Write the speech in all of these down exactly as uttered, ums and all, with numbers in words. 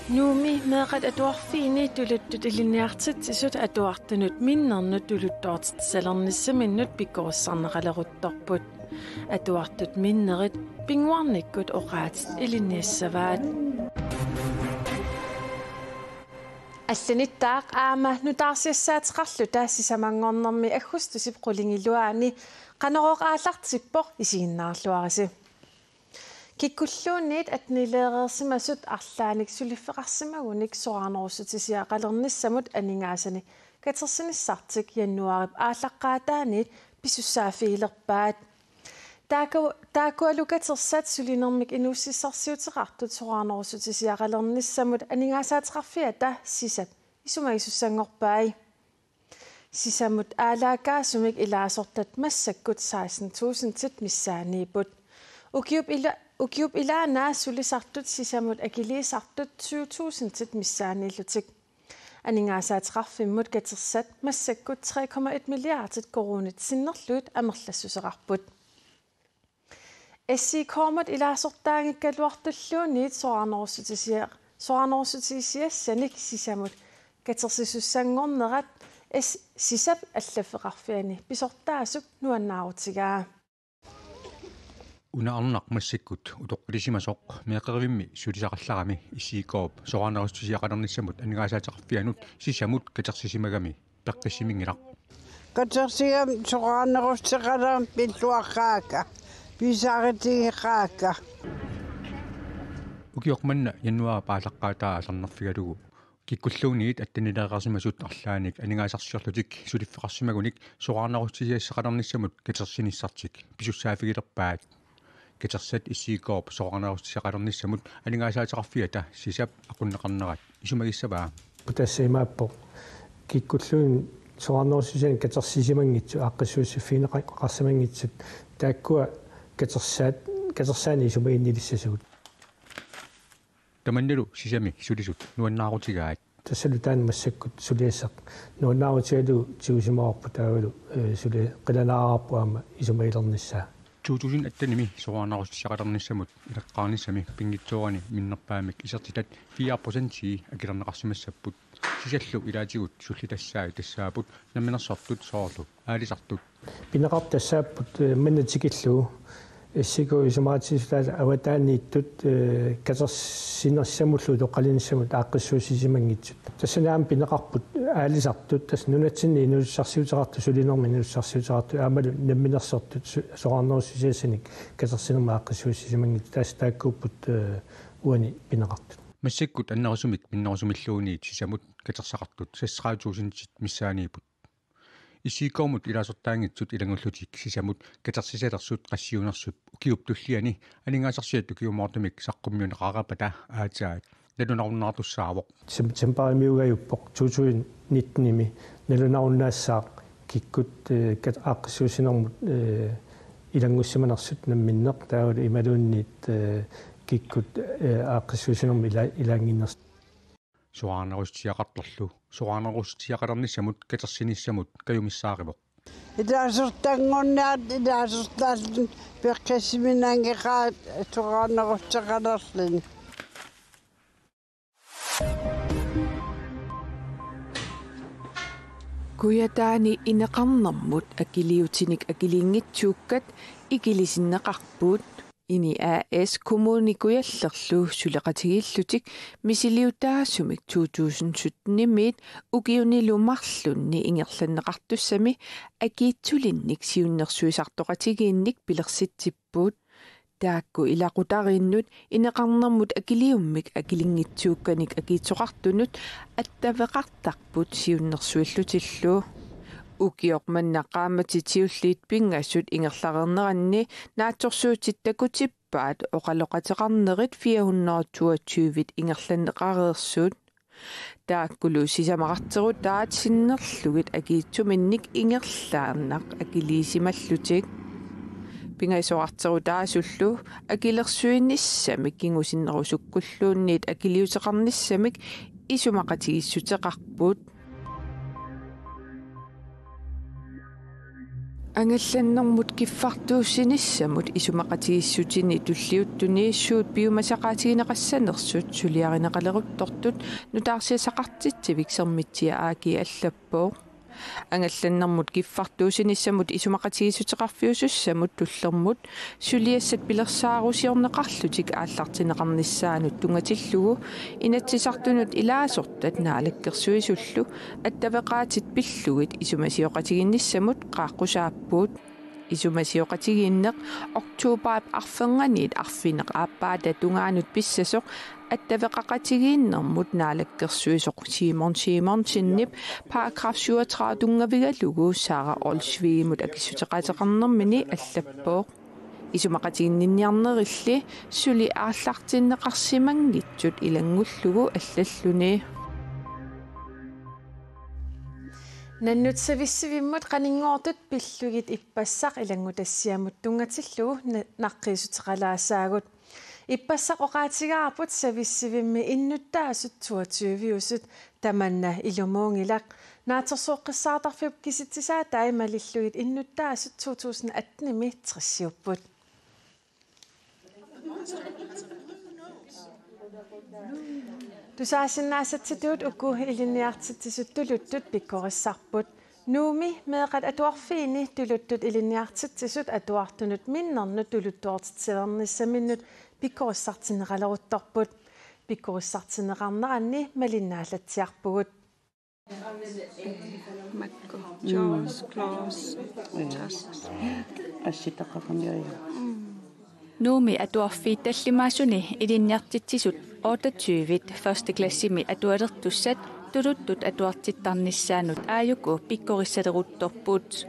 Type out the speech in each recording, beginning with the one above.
Nuummi meeqqat atuarfiini tuluttut ilinniartitsisut atuartunut minnernut tuluttoortitsisalernissaminnut pikkorissarneqaleruttorput. Atuartut minnerit pinnguarnikkut oqaatsit ilinniassavaat. Allanittaaq aamma nutaarsiassaateqarluta sisamanngornermi aggustusip qulingiluaani Qanorooq aallartippoq isiginnaarluarisi. Kikkulluunniit attenileereersimasut arlaannik suliffeqarsimagunik soraarnerussutisiaqalernissamut aningaasanik katersinissartik januaarip aallaqqaataaniit pisussaaffigilerpaat. Taakku-, taakkualu katersat sulinermik inuussutissarsiuteqartut soraarnerussutisiaqalernissamut aningaasaateqarfiata sisap isumagisussanngorpai. Sisamut aalaakkaasumik ilaasortat massakkut seksten tusindit missaanniipput. Ukiup ila-, ukiup ilaanaa sulisartut sisamut akiliisartut tyve tusindit missaanniillutik. Aningaasaateqarfimmut katersat massakkut tre komma et milliardit koruunit sinnerlugit amerlassuseqarput. S I K-mut ilaasortaanngikkaluartulluunniit soraarnerussutisia-, soraarnerussutisiassanik sisamut katersisussanngornerat S-, sisap allaffeqarfiani pisortaasup nuannaarutigaa. Una arnaq massakkut utoqqalisimasoq meeqqerivimmi sulisaqarallarami S I K-p soraarnerussutisiaqalernissamut aningaasaateqarfianut sisamut katersisimagami peqqissiminngilaq. Katersigami soraarnerussutisiaqalermat pilluaqqaakka, pisaaritigeqqaakka. Ukioq manna januaarip aallaqqaataa atornerfigalugu kikkulluunniit attenileereersimasut arlaannik aningaasarsiorlutik suliffeqarsimagunik soraarnerussutisiassaqalernissamut katersinissartik pisussaaffigilerpaat. Katersat S I K-p soraarnerussutisiaqalernissamut aningaasaateqarfiata sisap aqunneqarnerat isumagissavaa. Tassa imaappoq kikkulluunniit soraarnerussutisianik katersisimanngitsut aaqqissuussiffigineqarsimanngitsut taakkua katersaat, katersaanik isumaginnilissasugut. Tamannalu sisami sulisut nuannaarutigaat. Tassalu taanna massakkut suliassaq nuannaarutigalugu tigusimavarput taavalu, eh, suli qilanaararput aamma isumagilernissaa. To tusind attenimi soraarnerussutisiaqalernissamut ileqqaarnissami pinngitsoorani minnerpaamik isertitat fire procentii akilerneqarsimassapput. Sisallu ilaatigut sullitassaat tassaapput namminersortut soorlu aalisartut. Pineqartut tassaapput, eh, manna tikillugu S I K isumaqatigiissutaasa avataaniittut, eh, katersinersamullu utoqqalinissamut aaqqissuussisimanngitsut. Tassani aamma pineqarput aalisartut, tassa nunatsinni inuussutissarsiuteqartut, sulinermi inuussutissarsiuteqartut, aammalu namminersortut su-, soraarnerussutisiassanik katersinermut aaqqissuussisimanngitsut, tassa taakkuupput, eh, uani pineqartut. Massakkut annerusumik minnerusumilluunniit sisamut katersaqartut seksogtredive tusindit missaanniipput. S I K-mut ilaasortaanngitsut ilanngullutik sisamut katersisalersut qassiunersut ukiup tulliani aningaasarsiat ukiumoortumik saqqummiunneqareerpata aatsaat nalunarunnaartussaavoq. Sem-, semparimiugajuppoq to tusind nittenimi nalunarunnaassaaq kikkut, eh, kat-, aaqqissuussinermut, eh, ilanngussimanersut namminneq taavalu imaluunniit, eh, kikkut, eh, aaqqissuussinermut ila-, ilaannginnersut. Soraarnerussutisiaqartorlu soraarnerussutisiaqalernissamut katersinissamut kajumissaarivoq. Ilaasortanngorniarlugu ilaasortaalluni peqqissiminanngeqaat soraarnerussutisiaqalerluni. Kujataani ineqarnermut akiliutinik akiliinngitsuukkat ikilisinneqarput. INI A/S Kommune Kujallerlu suleqatigiillutik misiliutaasumik to tusind syttenimiit ukiunilu marlunni ingerlanneqartussami akiitsulinnik siunnersuisartoqatigiinnik pilersitsipput. Taakku ilaqutariinnut ineqarnermut akiliummik akiliinngitsuukkanik akiitsoqartunut attaveqartarput siunnersuillutillu. Ukioq manna qaammatit siulliit pingasut ingerlareerneranni naatsorsuutit takutippaat oqaloqateqarnerit fire hundrede toogtyve ingerlanneqareersut. Taakkulu sisamaqarterutaat sinnerlugit akiitsuminnik ingerlaannaq akiliisimallutik. Pingasoqarterutaasullu akilersuinissamik kingusinnerusukkulluunniit akiliuteqarnissamik isumaqatigiissuteqarput. Angallannermut kiffartuussinissamut isumaqatigiissutini tulliuttuni suut piumasaqaatigineqassanersut suliarineqaleruttortut nutaarsiassaqartitsivik Sermitsiaq A/G allappoq. Angallannermut kiffartuussinissamut isumaqatigiissuteqarfiusussamut tullermut suliassat pilersaarusiorneqarlutik aallartinneqarnissaannut tunngatillugu Inatsisartunut ilaasortat Naalakkersuisullu attaveqaatit pillugit isumasioqatigiinnissamut qaaqqusaapput. Isumasioqatigiinneq oktobarip arfernganiit arfineq-aappaata tungaanut pissasoq attaveqaqatigiinnermut naalakkersuisoq Simon Simonsenip paragraf syvogtredive tunngavigalugu Sara Olsvigimut akissuteqaateqarnermini allappoq. Isumaqatiginninniarnerilli suli aallartinneqarsimanngitsut ilanngullugu allalluni. Nannut savissivimmut qaninngortut pillugit ippassaq ilanngutassiamut tunngatillugu na-, naqqiissuteqalaasaagut. Ippassaq oqaatigaarput savissivimmi innuttaasut toogtyve-usut tamanna ilumuunngilaq. Naatsorsooqqissaartarfiup kisitsisaatai malillugit innuttaasut to tusind atten-imi tresiupput. Tusaasinnaasatitut uku ilinniartitsisut tuluttut pikkorissarput. Nuummi meeqqat atuarfiini tuluttut ilinniartitsisut atuartunut minnernut tuluttoortitsilernissaminnut pikkorissartinneqaleruttorput. Pikkorissartinneqarneranni malinnaallatsiarpugut. Makku, Jaws, Claws, Tusks. Assitaqaqamiaja. Nuummi atuarfiit tallimaasuni ilinniartitsisut otteogtyve første klassimi atualertussat tuluttut atuartittarnissaannut aajuku pikkorissaleruttorput.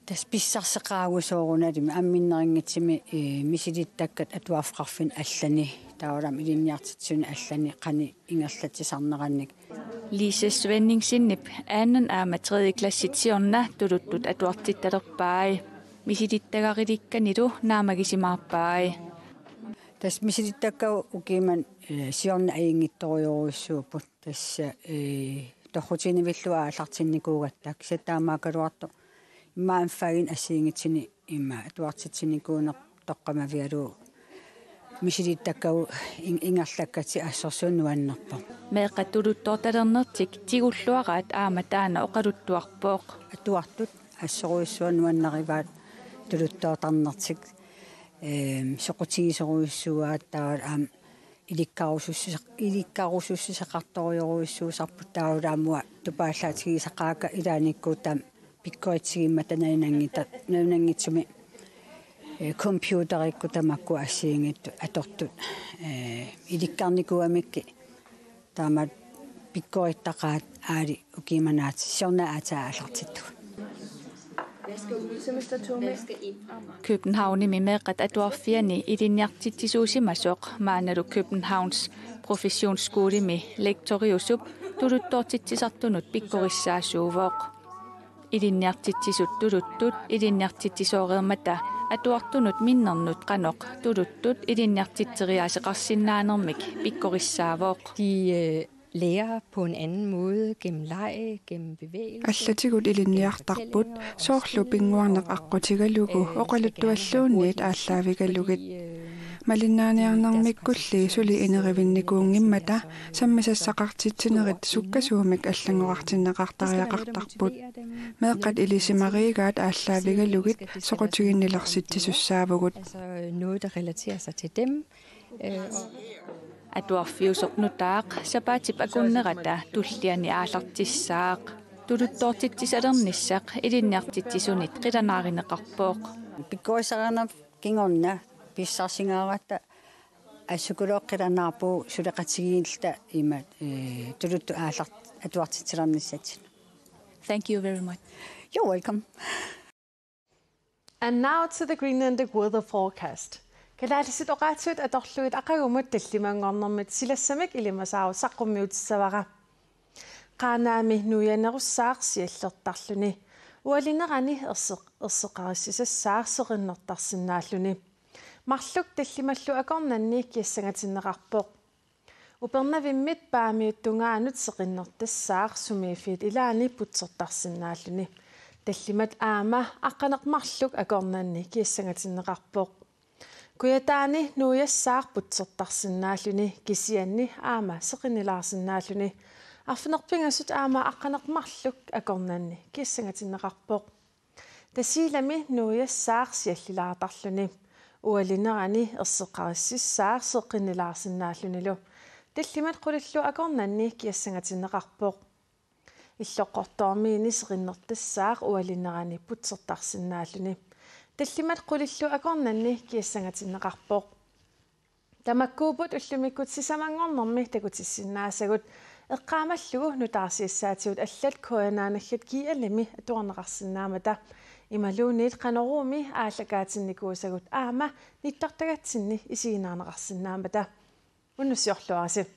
Tassa pissarseqaagut soorunalimi amminneqanngitsumik, ee, misilittakkat atuarfeqarfinni allani, taavalu aamma ilinniartitsisuni allani qanoq ingerlatsisarnerannik. Lise Svenningsenip anden aamma tredje klassit siorna tuluttut atuartittalerpai. Misilittagariikkanilu naammagisimaarpai. Tassa misilittakkagut ukiumut, ee, siorna ajunngitsorujorujussuupput. Tassa, ee, torrutiinnavillugu aallartinnikuugatta. Kisianni taamaakkaluartoq immaqa aamma faginik assigiinngitsunik immaqa atuartitsinikuuneq toqqammavigalugu misilittakkagut in-, ingerlakkatik assorsuaq nuannerpoq. Meeqqat tuluttoortalernertik tigulluaraat aamma taanna oqaluttuarpoq. Atuartut assorujussuaq nuannarivaat tuluttoortarnertik, eem, soqutigisorujussuuaat taavalu aamma ilikkarusussuse-, ilikkarusussuseqartorujorujussuusarput taavalu aamma tupaallaatigisaqaakka ilaannikkut taama pikkorissagimmata nalunanngita-, nalunanngitsumik, ee, computerikkut tamakku assigiinngitsut atortut, ee, ilikkarnikuugamikku taamaat pikkorittaqaat aali ukiumut aatsaat siorna aatsaat aallartittugut. Københavnimi meeqqat atuarfianni ilinniartitsisuusimasoq maannalu Københavns Professionsskolemi lektoriusup tuluttoortitsisartunut pikkorissaasuuvoq. Ilinniartitsisut tuluttut ilinniartitsisooreermata atuartunut minnernut qanoq tuluttut ilinniartitseriaaseqarsinnaanermik pikkorissaavoq. De, øh, lærer på en anden måde gennem leg, gennem bevægelse. Allatigut ilinniartarput, soorlu pinnguarneq aqqutigalugu, oqaluttualluunniit aallaavigalugit. Malinnaaniarnermikkulli suli inerivinnikuunngimmata sammisassaqartitsinerit sukkasuumik allanngorartinneqartariaqartarput. Meeqqat ilisimariigaat aallaavigalugit soqutiginnilersitsisussaavugut. Altså noget, der relaterer sig til dem. Øh, og Atuarfiusoq nutaaq sapaatip akunnerata tulliani aallartissaaq. Tuluttoortitsisalernissaq ilinniartitsisunit qilanaarineqarpoq. Pikkorissarinermik kingorna pissarsigaaratta assut qilanaarpugut suleqatigiilluta imaat, ee, tuluttut aallart-, atuartitsilernissatsinnik. Thank you very much. You're welcome. And now to the Greenlandic weather forecast. Kalaallisut oqaatsivut atorlugit aqagumut tallimanngornermut silassamik ilimasaarut saqqummiutissavara. Qaanaami nuianerussaaq siallertarluni. Ualinerani erseq-, erseqqarissisassaaq seqinnertarsinnaalluni. Marluk tallimallu akornanni kiassangatinneqarpoq. Upernavimmit Paamiut tungaanut seqinnertassaaq sumiiffiit ilaanni putsertarsinnaalluni. Tallimat aamma aqqaneq-marluk akornanni kiassangatinneqarpoq. Kujataani nuiassaaq putsertarsinnaalluni kisianni aamma seqinnilaarsinnaalluni. Arfineq-pingasut aamma aqqaneq-marluk akornanni kiassangatinneqarpoq. Tasiilami nuiassaaq siallilaartarluni. Ualinerani erseqqarississaaq seqinnilaarsinnaallunilu. Tallimat qulillu akornanni kiassangatinneqarpoq. Illoqqortoormiini seqinnertassaaq ualinerani putsertarsinnaalluni. Tallimat qulillu akornanni kiassangatinneqarpoq. Tamakkuupput ullumikkut sisamanngornermi takutissinnaasagut, eqqaamallugu nutaarsiassaatigut allat K N R naggat G L-imi atuarneqarsinnaammata. Imaluunniit Qanoruumi aallakaatinnikuusagut aamma nittartagatsinni isiginnaarneqarsinnaammata. Unnussiorluarisi.